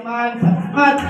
Man sa at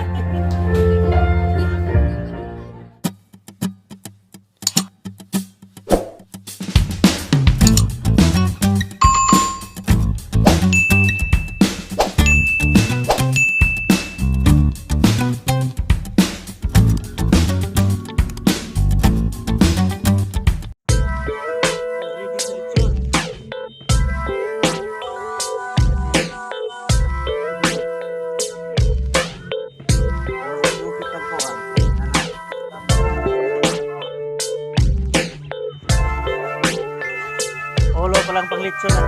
Ulo pa lang pang lechon ah.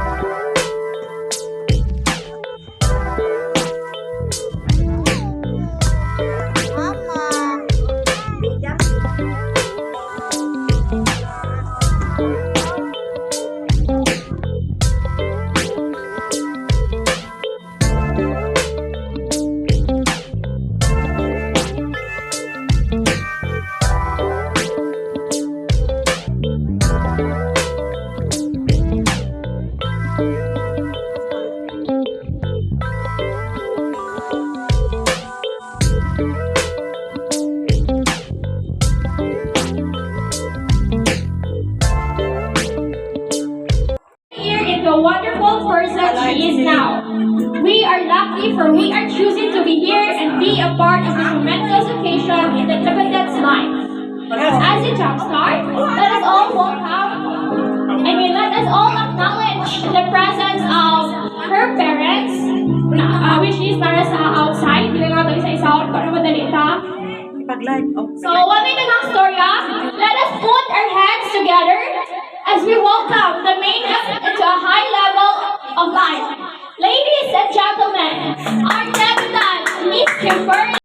Mama. Here into a wonderful person she is now. We are lucky, for we are choosing to be here and be a part of this momentous occasion in the debutant's life. As a jump start, let us all welcome, I mean, let us all acknowledge the presence of her parents, which is para sa outside. Hindi lang nato isa-isa para madali ta. Pag-live. Oh. So, what may daghang storya? Let us put our hands together as we welcome the main into a high level of life. Ladies and gentlemen, our debutante, Miss Kimberly.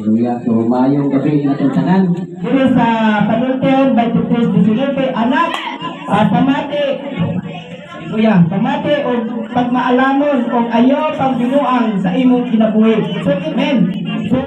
Hallelujah. So, maayong gabi na itong tanan. Diri sa Panulteon 23:19, anak, pamati. Kuya, pamati og pagmaalamon og ayaw pangbinuang sa imong kinabuhi. So, amen. So,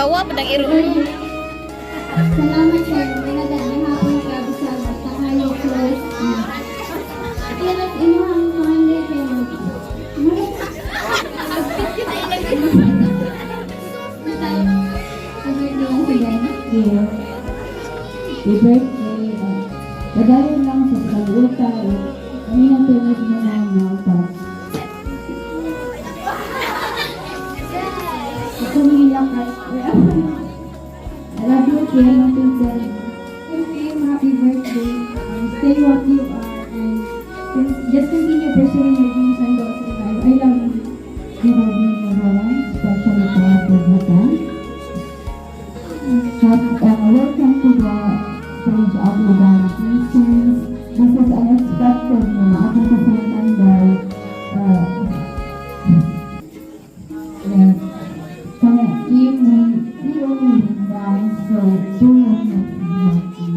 Gawa pa ng iro. Salamat sa pinadaan hapon ka bisag kayo close. Pero inyong Monday kayo. Happy birthday. Padayon lang sa pag-uta. Kami ang tulad mo na mga pa. Ako ngiyak ka. I love you, Kian Pinsan. Kim, happy birthday. Stay what you are and just continue pursuing your dreams and goals in life. I love you. Good evening, everyone, especially to our president. Welcome to the stage of Lugano Christians. This is unexpected na akong kasuntan by yeah, kana you only live once, so do what makes you happy.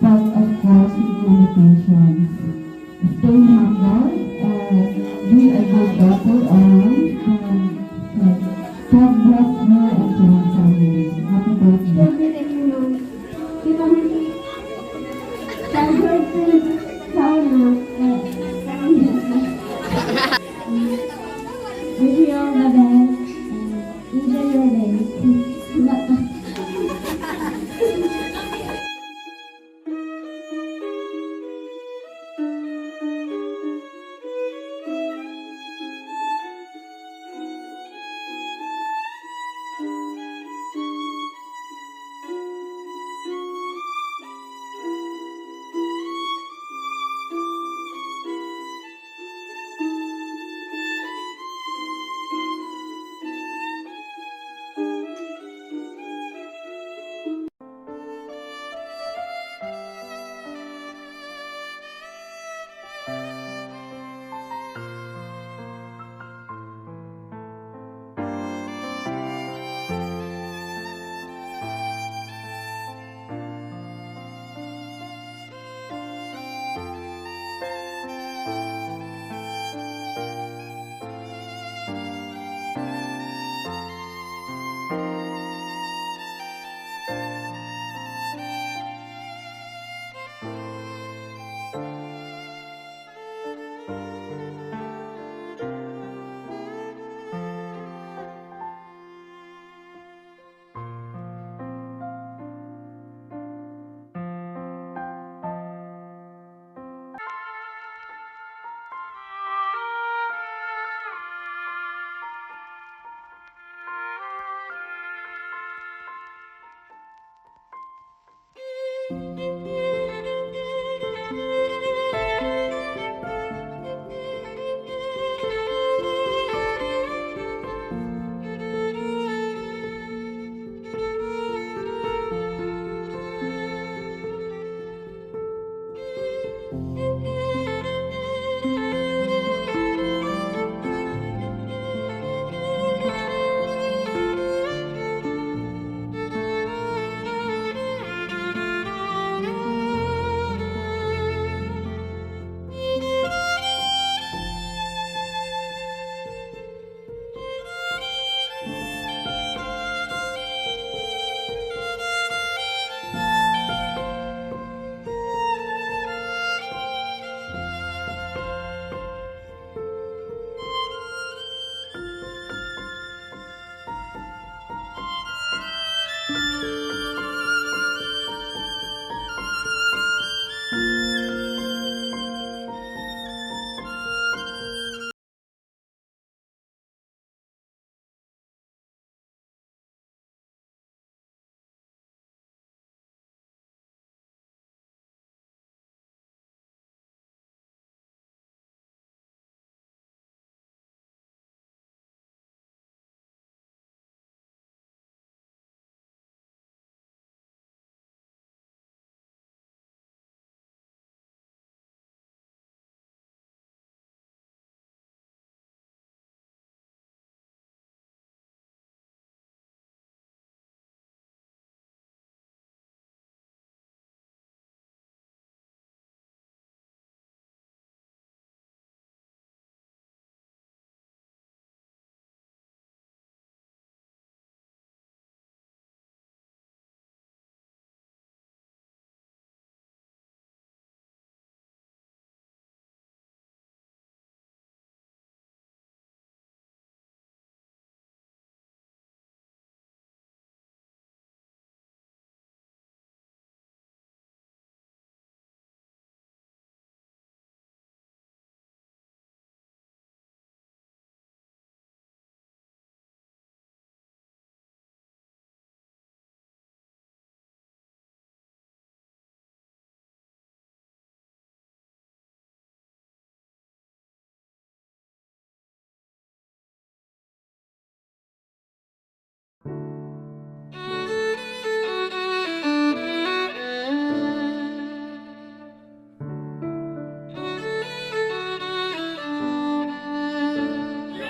But of course, with limitations. Stay humble, be a good daughter always, and like, God bless you and your family. Happy birthday. Wish you all the best and enjoy your day.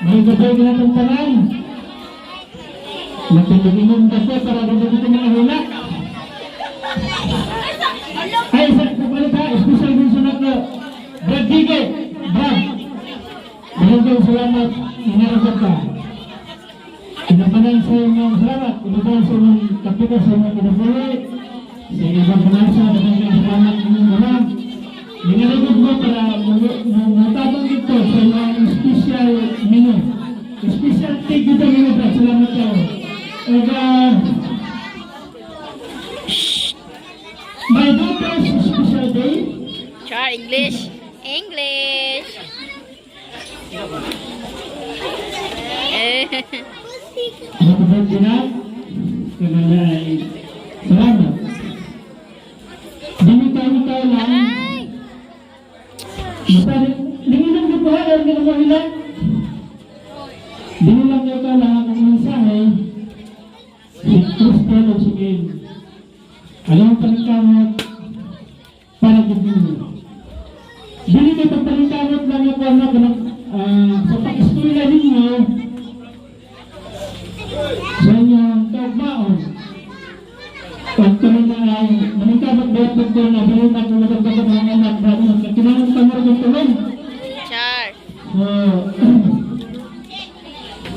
May gabi ka na tanan. Magpiliginom ka po para dito dito mga hula. Ay, sa kapalit ha, special mention ako. Brad Gige, Brad. Maraming salamat, inaragot ka. Inabanan sa inyong salamat, inabanan sa inyong kapita sa inyong kinabuhi. Sa inyong banansa, maraming salamat inyong lahat. Ninaragod mo para matabang dito sa inyong special menu. Special thank you to menu, Brad. Salamat kayo. And my daughter's special day, Char, English. English. Eh. Happy birthday na. Kanalay. Salamat. Dili tayo tayo lang. Ay! Basta, dili lang di po ha, hindi mo ilan. Dili lang kayo lang ang mensahe. Si Crystal o si Gail. Alam mo paningkamot para gid ninyo. Dili kayo pagpaningkamot lang ako anak sa pag-eskwela ninyo sa inyong kaugmaon. Pag kami na ay maningkamot ba at pagko na dili na kung madagdagan ang anak na kinahanglan pa mo rin tulong. Char. So,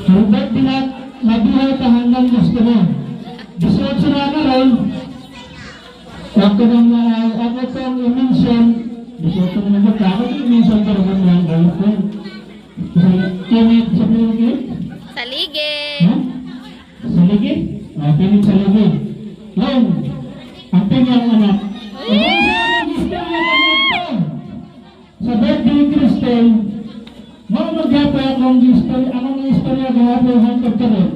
happy birthday na, mabuhay ka hanggang gusto mo. 18 na karon, huwag ka nang ako itong i-mention, 18 na naman ka, ako itong i-mention pero kung lang girlfriend. Kasi, Kenneth, sa Pilipin? Salige. Ha? Sa ligid? Ah, Kenneth sa ligid. Long, ang pinyang anak. Ang sa istorya ng anak to. Sa birthday ni Cristel, mao magapay akong istorya gahapon hangtod karon.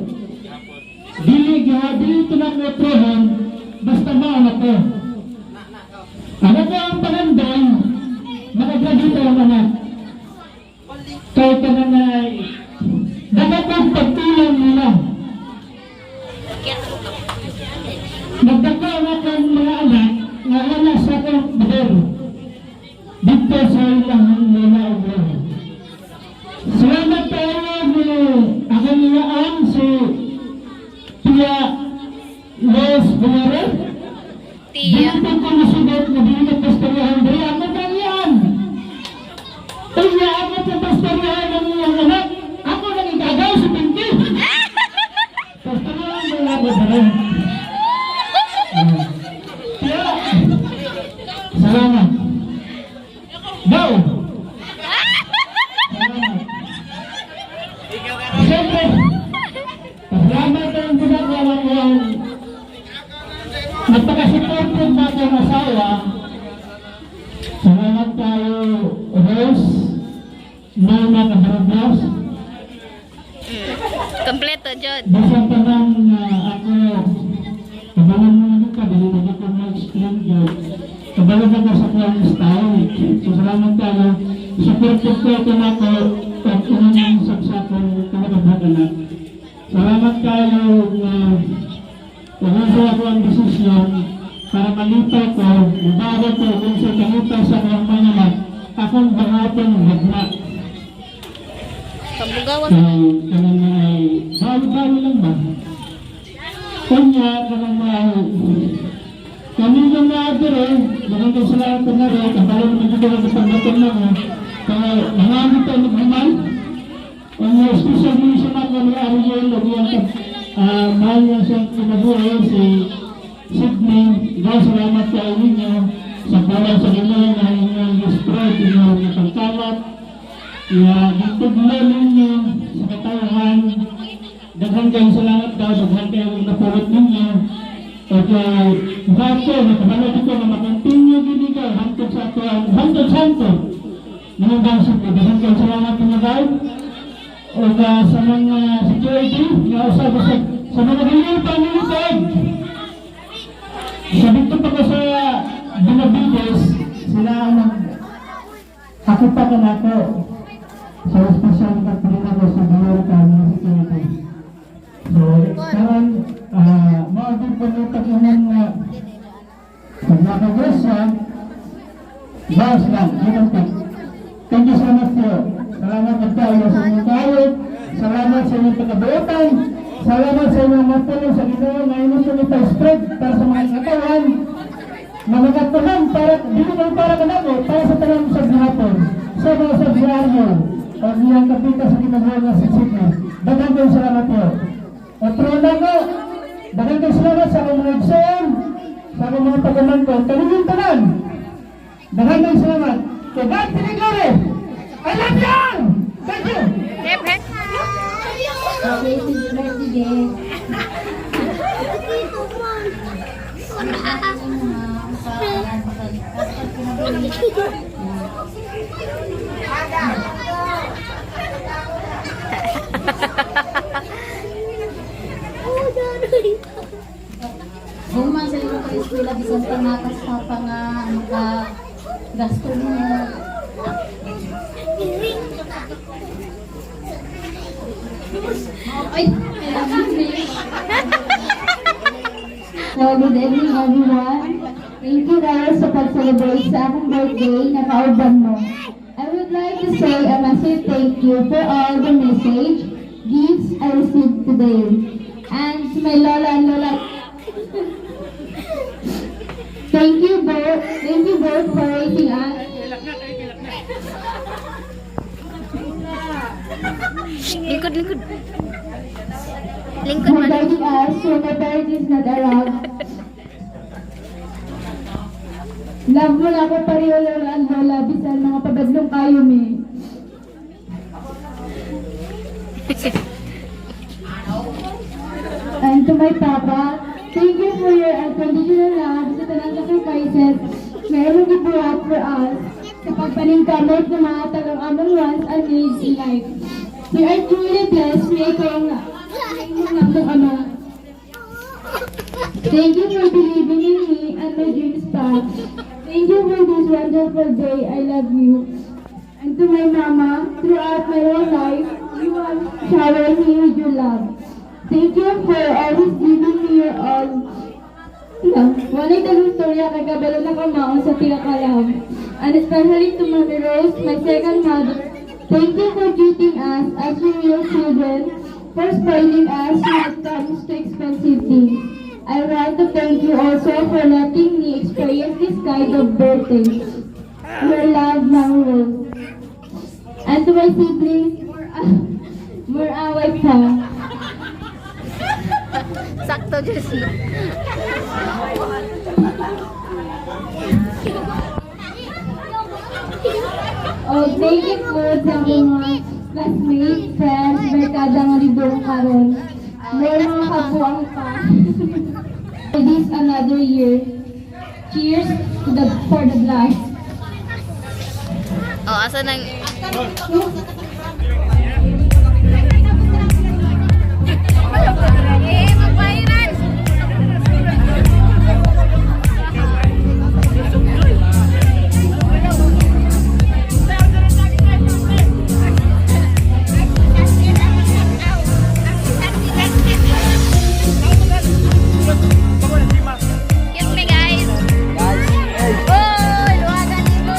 Dili dili to na ko trohon, basta mao na ko. Ano ko ang pangandoy, makagraduate ang anak. Kay tanan na dapat ang pagtulong nila. Nagdako ang akong mga anak nga ana sa akong poder dito sa ilang lola o lolo. Salamat tayo ni akong iyaan si Tia Los Buere. Tia. Dili ko nasugot na dili ka pastoryahan diri ako nang iyaan. Iya ako sa pastoryahan ng iyang anak. Ako nang igagaw si Pinky. Pastoryahan mo lang ako diri. Tia, salamat. Go! Salamat. Siyempre, pasalamat ang ginagawa ko ang napaka-supportive na akong asawa. Salamat tayo, Rose, Mama Cabarabas. Kompleto, Jod. Bisan pa man ako, kabalan mo naman ka, dili na ko ma-explain yun. Kabalan ako sa kuyang style. So salamat tayo. Supportive ko ito na ako at unang saksa kong kinakabahan. Salamat tayo na uh, ako ang desisyon para malipay ko, mabago ko kung sa kalipay sa akong mga anak, akong bangatong gagna. Pambugawan. So, kanang ay bawi-bawi lang ba? Kunya, kanang ay kami yung naadere, magandang salamat ko na rin, kabalo naman dito ng pagbatong lang ha. Kaya, mga ito naghuman, ang special mission ako ni Ariel, o iyang mahal niya siyang kinabuhi, si Sydney. Guys, salamat kayo ninyo sa balang sa Ginoo na inyong spread, inyong pagkalat, ya, gituglo ninyo sa katauhan. Daghan kayong salamat daw, daghan kayong napulot ninyo. Okay, bato, nakabalo dito nga makontinue gini ka, hangtod sa ato, hangtod sa hangtod. Mga bansot, daghan kayong salamat ninyo guys. O sa mga security, nga usab sa mga dili pa nilipad. Sa dito pa ko sa Benavides, sila ang nag ako pa ka nako. So, special ka pa rin ako sa Mayor ka mga security. So, karon mao din po nung pag-inan nga pag nakagrasya, boss lang, yun ang tip. Thank you so much po. Salamat tayo sa inyong tayo. Salamat sa inyong pagkabuotan. Salamat sa inyong mga tulong sa Ginoo nga inyong tumita spread para sa mga katawan na makatuman para dili man para kanako, para sa tanan sa gihapon sa mga sa diaryo o iyang kapita sa kinabuhi nga si Sydney. Daghang kayong salamat po. Otro na ko, daghang kayong salamat sa akong mga igsoon, sa akong mga pagkamangkon, tanan tanan. Daghang kayong salamat. To God be the glory. I love you all. Thank you. Hep, hep. Okay, sige, sige. Human sa imo ka eskwela bisan pa natas pa pa nga maka gasto mo. Ay, So, good evening, everyone. Thank you guys sa pag-celebrate sa akong birthday na kauban mo. I would like to say a massive thank you for all the message, gifts I received today. And to my lola and lola, thank you both. Thank you both for raising us. Lingkod, lingkod. Lingkod For man. guiding us when my parents is not around. Love mo na ako pareho, lola and lola, bisan mga pabadlong kayo, me. And to my papa, thank you for your unconditional love sa tanang sacrifices na imong gibuhat for us sa pagpaningkamot na mga ang among wants and needs in life. We are truly blessed na ikaw ang imong among ama. Thank you for believing in me and my dreams pa. Thank you for this wonderful day. I love you. And to my mama, throughout my whole life, you have showered me with your love. Thank you for always giving me your all. Walay dagang storya kay kabalo na kamaon sa tinakalam. And especially to Mother Rose, my second mother, thank you for treating us as your real children, for spoiling us when it comes to expensive things. I want to thank you also for letting me experience this kind of birthday. Your love, Mama Rose. And to my siblings, more away pa. Sakto, Diyos no. Oh, thank you po sa akong mga classmates, friends, barkada nga libong karon. May mga kabuang pa. For this another year. Cheers to the for the blast. Oh, asa nang... Eh, magpahiran! Cute me, guys! Oh, luwagan mo!